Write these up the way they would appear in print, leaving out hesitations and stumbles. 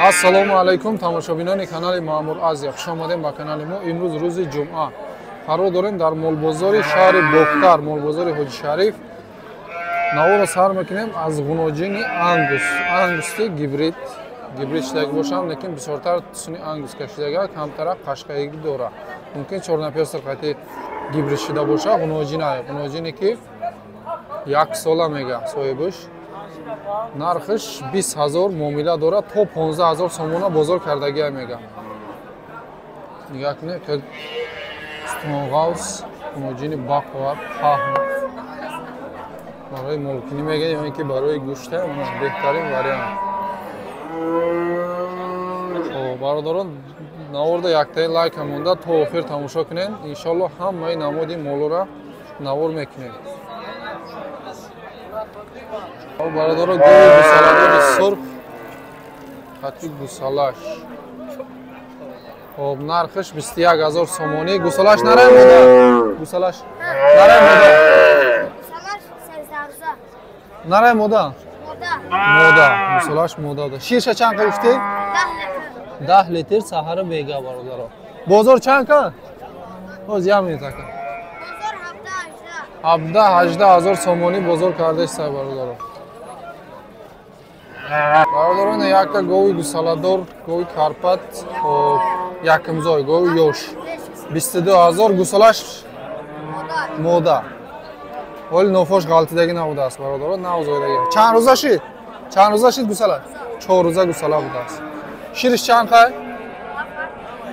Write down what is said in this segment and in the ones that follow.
Ассалому алайкум тамошобинони канали Маъмур Азия. Хуш омадем ба канали мо. Имрӯз рӯзи ҷумъа. Қарор дорем дар молбозори шаҳри Бохтар, молбозори Ҳоҷи Шариф. Наворо сар мекунем аз ғуноҷини ангус. Ангусти гибрид. Гибрид шидаги бошам, лекин бисёртар тусуни ангус кашидага, камтара қашқаигӣ дора. Мумкин чорнапёстр қати гибрид шида боша, ғуноҷина. Ғуноҷине ки як сола мега соҳибаш. Нархиш 20 ҳазор муомила дорад, то 15 ҳазор сомона бозор кардагия мега. Нигоҳ кунед, стонғавс, ғуноҷини бақват, паҳн. Барои молкунӣ мега ё ин ки барои гӯшта, беҳтарин вариант. Бародарон, наворда яктаи лайка монда то охир тамошо кунед. Иншоалло ҳамаи намоди молора навор мекунем. Бародаро, гови гусаладори сурх, хати гусалаш. Хоб, нархиш 21 ҳазор сомонӣ. Гусалаш нарай мода? Гусалаш нарай мода? Нарай мода? Мода. Гусалаш мода. Ширша чанд қа гуфтед? 10 литр саҳара бега, бародаро. Бозор чанд ка? Ҳоз як минут ака. 17-18 ҳазор сомонӣ бозор кардаштай, бародаро. Бародарон, якта гови гусаладор, гови карпат, якумзой, гови ёш. 22 ҳазор, гусалаш мода. Ҳоли нофош ғалтидагӣ набудааст, бародаро, навзоидаги. Чанд рӯза шид? Чанд рӯза шид гусала? 4 рӯза гусала будааст. Шириш чанд қай?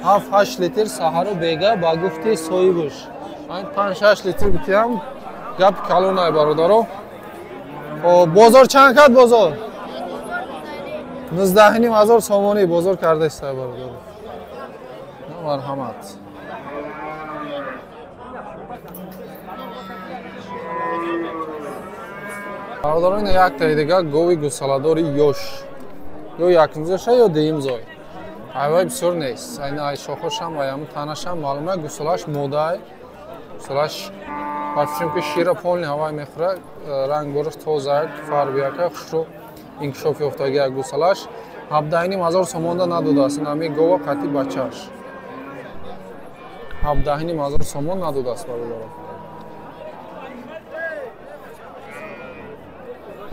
7-8 литр саҳару бега ба гуфти соҳибаш. 5-6 литр гуфтиам, гап калонай, бародаро. Бозор чанд кад бозор? 19 ҳазор сомонӣ бозор кардаштай, бародаро. Марҳамат. Бародаро, ина яктаи дига гови гусаладори ёш. Ё якумзоша ё дуюмзой. Айвай бисёр нест. Айна ай шохошам, ай танашам маълума, гусалаш модай. Гусалаш бафишем ки шира полни ҳавай мехӯра, ранг бораш тоза, фарбияка, хушрӯ инкишоф ёфтагия гусалаш. 17,5 ҳазор сомонда надодааст. Ин ҳамин гова қати бачааш. 17,5 ҳазор сомон надодааст, бародаро.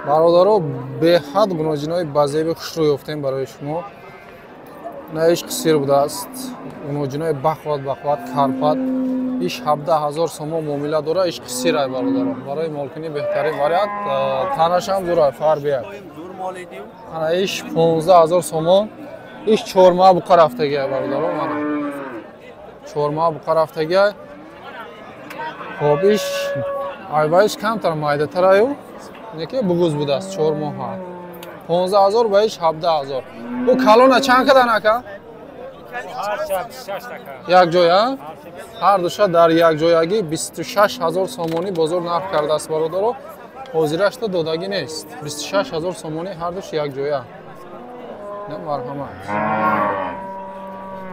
Бародаро, беҳад гуноҷинои базеби хушрӯ ёфтем барои шумо. На ишқ сир будааст. Гуноҷинои бахват, бахват, карпат. Иш 17 ҳазор сомон муомила дора, ишқ сирай, бародаро. Барои молкунӣ беҳтарин вариант. Танашам зурай, фарбияк. Ана иш 15 ҳазор сомон. Иш чормаа буқа рафтагия, бародаро, мана. Чормаа буқа рафтагия. Хоб, иш айваиш камтар майдатараю. Неки бугуз будааст, 4 моҳа. 15 ҳазор ва иш 17 ҳазор. Бу калона чанд кадан ака? Як ҷоя? Ҳар душа дар як ҷоягӣ 26 ҳазор сомонӣ бозор нарх кардааст, бародаро. Ҳозирашта додагӣ нест. 26 ҳазор сомонӣ ҳар душ як ҷоя. На, марҳамат.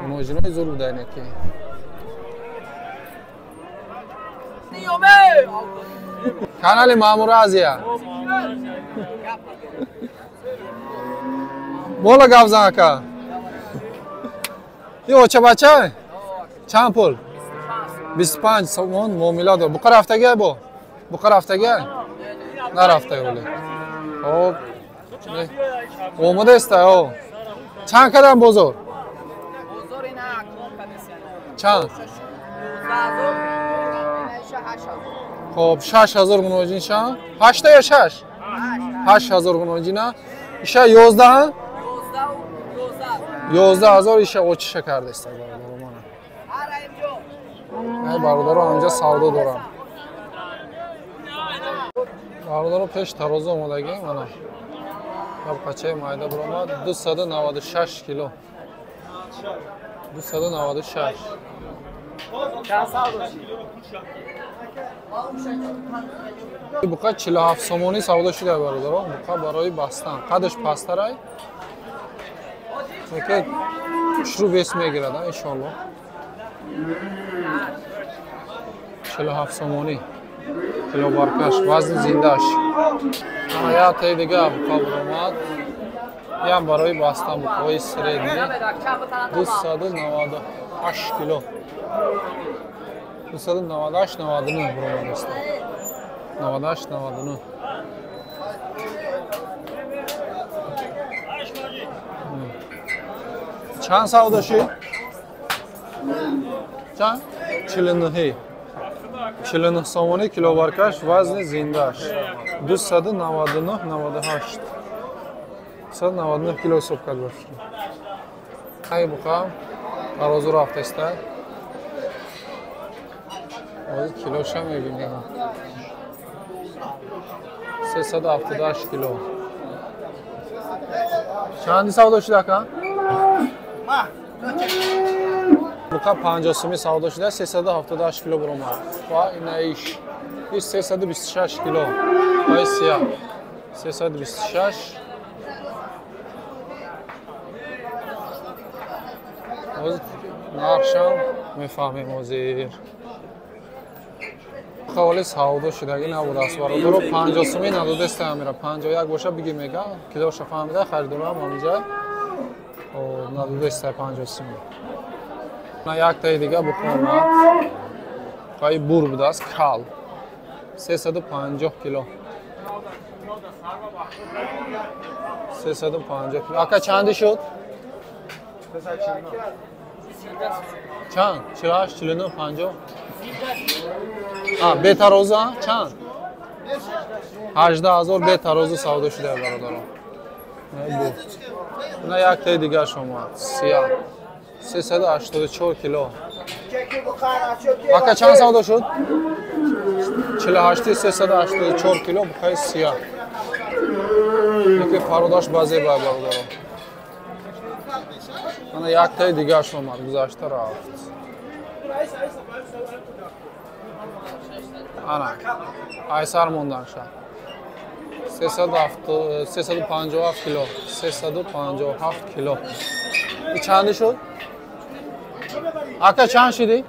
Муноҷинои зур буда инеки. Канали Маъмур Азия. Бола гап зан ака. И оча бача? Чанд пул? 25 сомон муомила дор. Буқа рафтагия бо? Буқа рафтагия? Нарафтага оле. Хоб. Омодаеста, о. Чанд кадан бозор? Бозор ина акнун кадесян. Чанд? 12000. Хоб, 6 ҳазор гуноҷин ша? 8 ё 6? 8 ҳазор гуноҷина. Иша 11? 11 ҳазор иша очиша кардеста, бародаро, мана. Ай бародаро, ҳамҷа савдо дорам. Бародаро, пеш тарозу омадагӣ, мана. Қачаи майда баромад 296 кило. 296. Буқа 47 сомонӣ савдо шуда, бародаро. Буқа барои бастан. Қадаш пасттарай. Лекин хушрӯ вес мегирад, иншоалло. 47 сомонӣ. Килобаркаш, вазни зиндааш. Ана яктаи дига буқа баромад. Ям барои бастан буқои средний 298 кило. 298 99 буромадааст. 98 99. Чанд савдо шид? Чанд? 49. 49 сомонӣ килобаркаш, вазни зиндааш. 299 98. 299 кило ҳисоб кард ба фикр. Ай буқа тарозу рафтаста. Ҳозир килоша мебинем. 378 кило. Чанди савдо шуд ака? Буқа 50 сомӣ савдо шуда, 378 кило баромад. Ва инаиш. Иш 326 кило. Ай сия. 326. Ҳозир нархшам мефаҳмем ҳозир. Ҳоли савдо шудагӣ набудааст бародаро. 50 сомӣ надодеста амира. 51 боша биги мега. Килоша фаҳмида харидорам ҳаминҷа. Надодеста 50 сомӣ. На яктаи дига буқа омад. Қай бур будааст, кал. 350 кило. 350 кило. Ака чанди шуд? Чанд? 48, 49, 50? А, бетароза чанд? 18000 бетарозу савдо шуда бародарон. На яктаи дигарш омад. Сия. 384 кило. Ака чанд савдо шуд? 48 384 кило буқаи сия. Яке пародаш базеба бародарон. Ана яктаи дигарш омад, гузашта рафт. Ана, айсар монданша. 357 кило. 357 кило. И чанди шуд? Ака чанд шуди?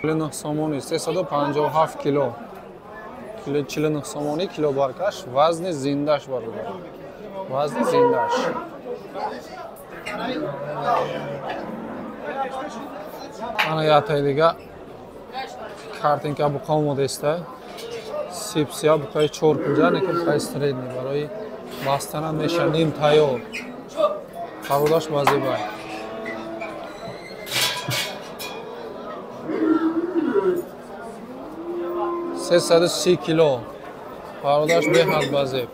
49 сомонӣ, 357 кило. 49 сомонӣ кило баркаш, вазни зиндаш бародар. Вазни зиндаш. Ана яктаи дига картинка буқа омодаиста. Сипсия буқаи 4 кунҷа, неки буқаи средний барои бастана меша ним тайёр. Пародаш базебай. 330 кило. Пародаш беҳад базеб.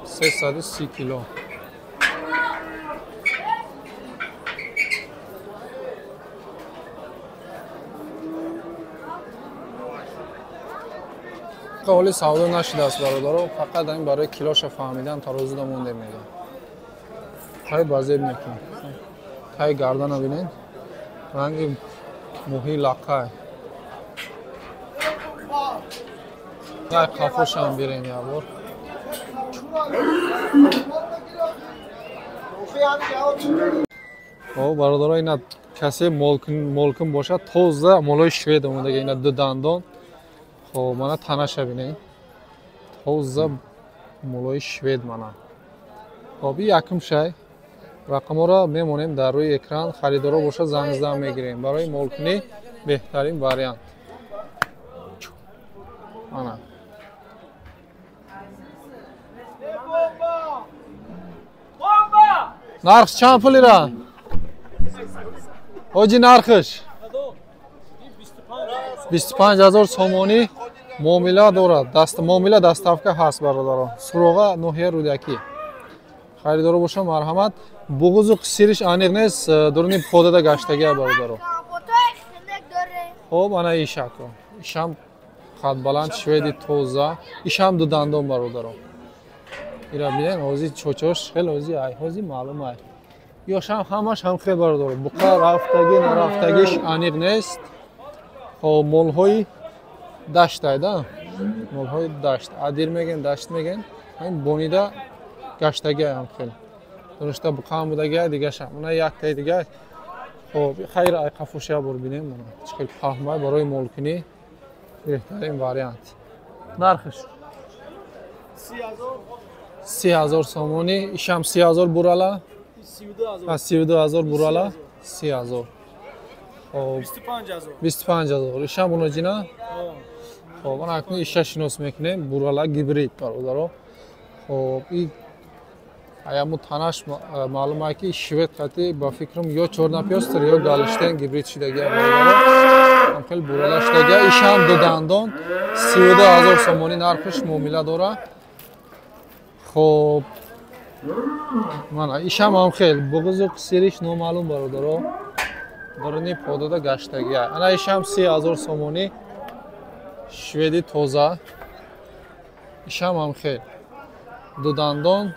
330 кило. Ҳоли савдо нашудааст бародаро, фақат ҳамин барои килоша фаҳмидан тарозуда мондем мегӯям. Тай базеб мекунем. Тай гардана бинед. Ранги муҳи лақай. Ай қафошам бирем як бор. О бародаро, ина касе молкун бошад, тоза молои швед омадага, ина ду дандон. Хоб, мана танаша бинед. Тоза молои швед мана. Хоб, и якум шай. Рақамҳоро мемонем дар рӯи экран. Харидоро бошад занг зада мегирем. Барои молкунӣ беҳтарин вариант. Ана. Нарх чанд пул ира? Ҳоҷи нархш? 25000 сомонӣ муомила дорад. Муомила доставка ҳаст бародарон. Суроға ноҳияи Рӯдакӣ. Харидоро боша марҳамат. Буғузу қисириш аниқ нест, дуруни подада гаштагия бародарон. Хоб, ана ишако. Ишам қадбаланд шведи тоза. Ишам ду дандон бародарон. Ира бинен, ҳози чочош хеле ҳози ай, ҳози маълум ай. Ёшам ҳамаш ҳам хел бародарон. Буқа рафтагӣ, нарафтагиш аниқ нест. Хоб, молҳои дашт айда. Молҳои дашт. Адир мегӯянд, дашт мегӯянд. Ҳамин бонида гаштагӣ ҳам хел. Доништа буқаам будагӣ, дигаша. Мана яктаи дига. Хоб, хайр ай қафошия бор бинем. Мана чӣ хел паҳмай барои молкунӣ беҳтарин вариант. Нархш? 30,000 сомонӣ. Ишам 30,000 бурала? 32,000 бурала? 30,000. Хоб. 25,000. Ишам буноҷина? Хоб, ана акнун иша шинос мекунем. Бурала гибрид бародаро. Хоб, и аяму танаш маълум ай ки швед қати ба фикрам ё чорнапёстр ё галштен гибрид шидагия бародаро. Ам хел бурала шидагия. Ишам ду дандон 32,000 сомонӣ нархш муомила дора. Хоб, мана ишам ҳам хел буғзу қисириш номаълум бародаро. Даруни подода гаштагия. Ана ишам 30,000 сомонӣ шведи тоза. Ишам ҳам хел ду дандон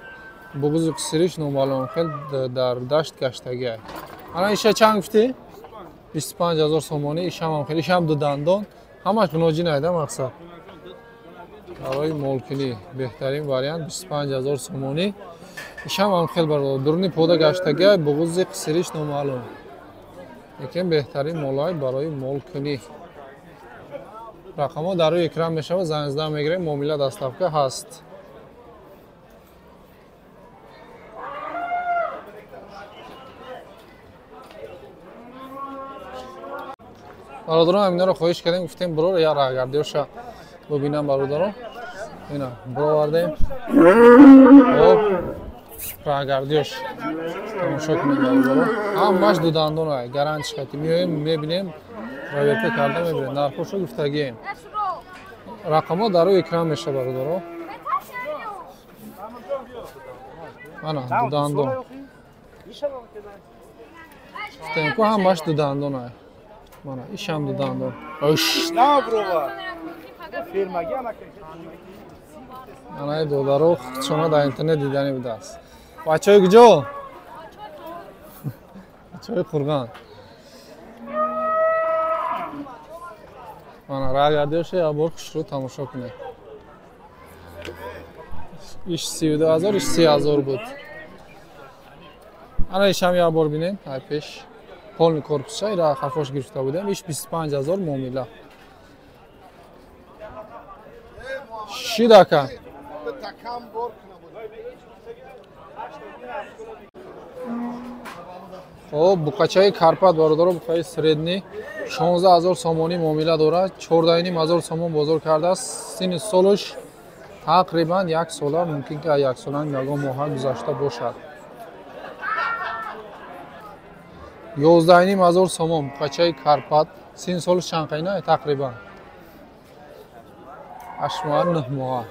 буғзу қисириш номаълум хел дар дашт гаштагия. Ана иша чанд гуфтӣ? 25,000 сомонӣ. Ишам ҳам хел, ишам ду дандон. Ҳамаш гуноҷин айда мақсад. Барои молкунӣ беҳтарин вариант 25,000 сомонӣ. Ишам ҳам хел бародар, дуруни пода гаштагия, буғзи қисириш номаълум. Лекин беҳтарин молай барои молкунӣ. Рақамҳо дар рӯи экран мешавад, занг зада мегирем, муомила доставка ҳаст. Бародарон, ҳаминаро хоҳиш кардем, гуфтем бирор я раҳгардиёша бубинам бародарон. Ина бировардем. Хоб, раҳгардиёш тамошо кунем бародарон. Ҳамаш ду дандон ай, гарантиш қати меоем, мебинем, проверка карда мебинем. Нархошо гуфтагием. Рақамҳо дар рӯи экран мешавад бародарон. Ана ду дандон. Гуфтем ку ҳамаш ду дандон ай. Мана ишам ду дандон. Анаи додаро шумо дар интернет дидани будааст. Бачаҳои куҷо? Бачаҳои Қурғон. Мана раҳгардиёша як бор хушрӯ тамошо кунед. Иш 32,000, иш 30,000 буд. Ана ишам як бор бинем, ай пеш. Полный корпусша ира хафош гирифта будем. Иш 25,000 муомила. Шидака. Хоб, буқачаи Карпат бародаро, буқаи средний 16,000 сомонӣ муомила дорад. 14,500 сомон бозор кардааст. Синни солаш тақрибан як сола, мумкин ки як сола ягон моҳа гузашта бошад. 11,500 сомон буқачаи Карпат. Синни солаш чанд қайна? Тақрибан 8 моҳа, 9 моҳа.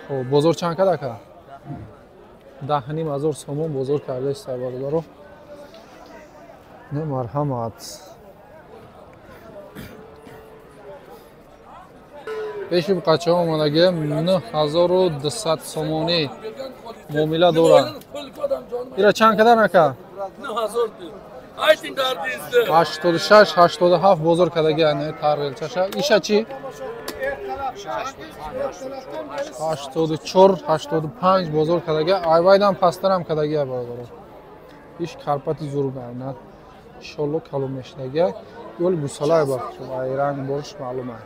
Хоб, бозор чанд кард ака? 10,500 сомон бозор кардааст бародаро. Не, марҳамат. Пеши буқачаҳо омадагиам 9200 сомонӣ муомила дорад. Ира чанд кардан ака? 86, 87 бозор кардагиа, не тарғилчаша. Иша чӣ? 84, 85 бозор кардагиа. Айвайдам пасттарам кардагиа бародаро. Иш Карпати зурга, на иншолло калон мешидагиа. Ёл гусалай бахшу, ай ранг борш маълум ай.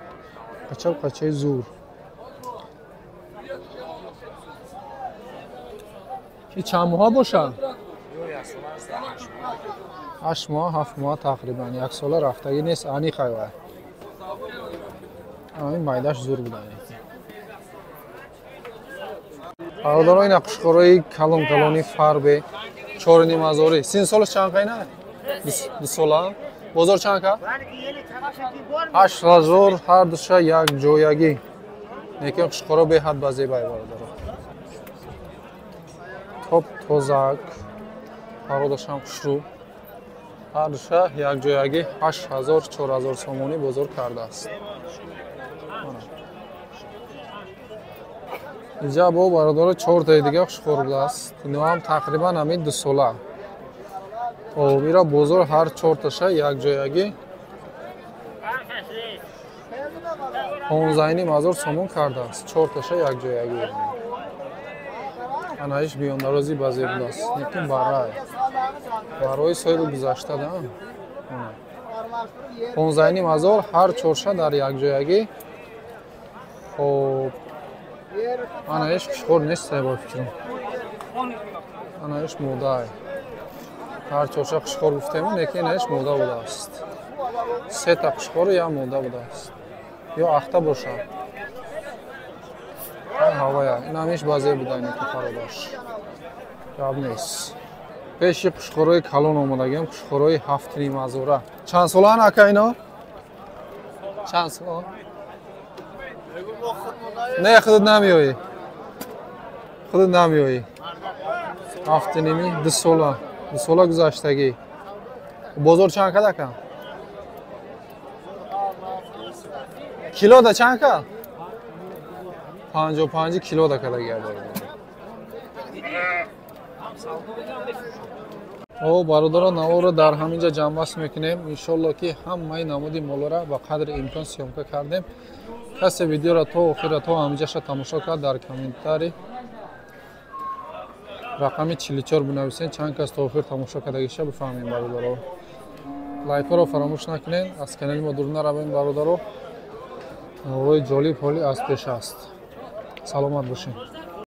Қача қачаи зур. И чанд моҳа бошад? 8 моҳ, 7 моҳ тақрибан. Як сола рафтагӣ нест, аниқ айвай. Ин майдаш зур будан. Бародаро, ина қушқорои калон калони фарбе 4,500. Син солаш чанд қайна? 2 сола. Бозор чанд кард? 8,000 ҳар душа як ҷоягӣ. Лекин қушқоро беҳад ба зебай бародаро. Топ тозак, пародашам хушрӯ. Ҳар душа як ҷоягӣ 8,000, 4,000 сомонӣ бозор кардааст. Инҷа бо бародаро 4таи дига хушхор будааст. Ино ҳам тақрибан ҳамин 2 сола. Хоб, ира бозор ҳар 4таша як ҷоягӣ 15,500 сомон кардааст. 4таша як ҷоягӣ. Анаиш биондарози базир будааст. Лекин барай. Барои соли гузашта да. 15,500 ҳар 4ша дар як ҷоягӣ. Хоб, ана иш қушқор нест, бо фикрам, ана иш модай. Ҳар чорша қушқор гуфтему, лекин ина иш мода будааст. Сета қушқору як мода будааст ё ахта бошад, ҳавая. Инам иш базе буда, ки пародаш гап нест. Пеши қушқорои калон омадагиам, қушқорои 7,5 ҳазора. Чанд солаан, ака, ино чанд сола? Не, худат намеоӣ, худат намеоӣ. 7,5, 2 сола, 2 сола гузаштагӣ. Бозор чанд кад, ака? Килода чанд кад? 55 килода кадаги. О, бародаро, наворро дар ҳамин ҷа ҷамъбаст мекунем. Иншолло, ки ҳамаи намуди молора ба қадри имкон съёмка кардем. Касе видеоро то охира, то ҳаминҷаша тамошо кард, дар комментари рақами 44 бинависен, чанд кас то охир тамошо кардагиша бифаҳмем. Бародаро, лайкҳоро фаромӯш накунед, аз канали мо дур наравем. Бародаро, наворои ҷолиб ҳоли аз пеш аст. Саломат бошед.